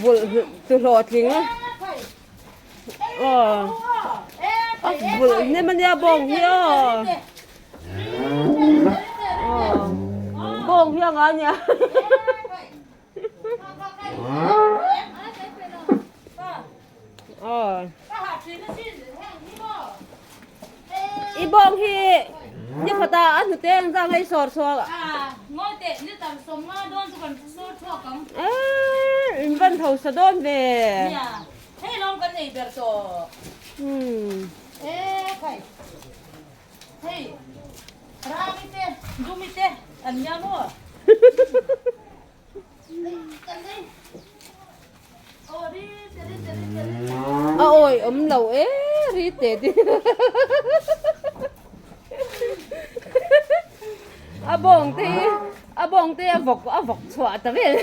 vulh tu hlawhtling a aw a vulh hnem ania bawng hi aw aw bawng hi a ngai ania aw i bawng hi ni khawtah a hnute ang zang hei sawr chhuak eee in van hausa dawn ve umm A awi awm lo e ri teh ding a bawng te hi a bawng te hi a vawk a vawk chhuah ta vel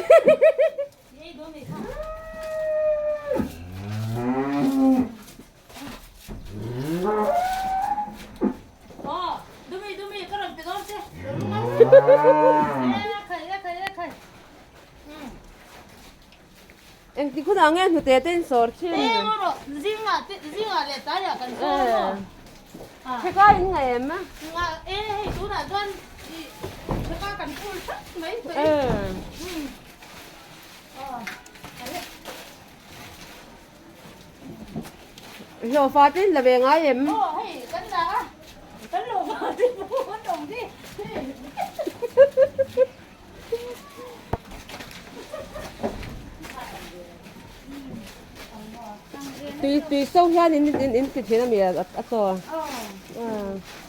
Engti khun ah nge hnute te in sawr thin? Theka in ngaih em? Hlawhfa te in la ve ngai em? Aw hei kan la a, kan hlawhfa te pawh an awm hi. Tui tui so hian in in in ti thin a mi a chaw. Aw.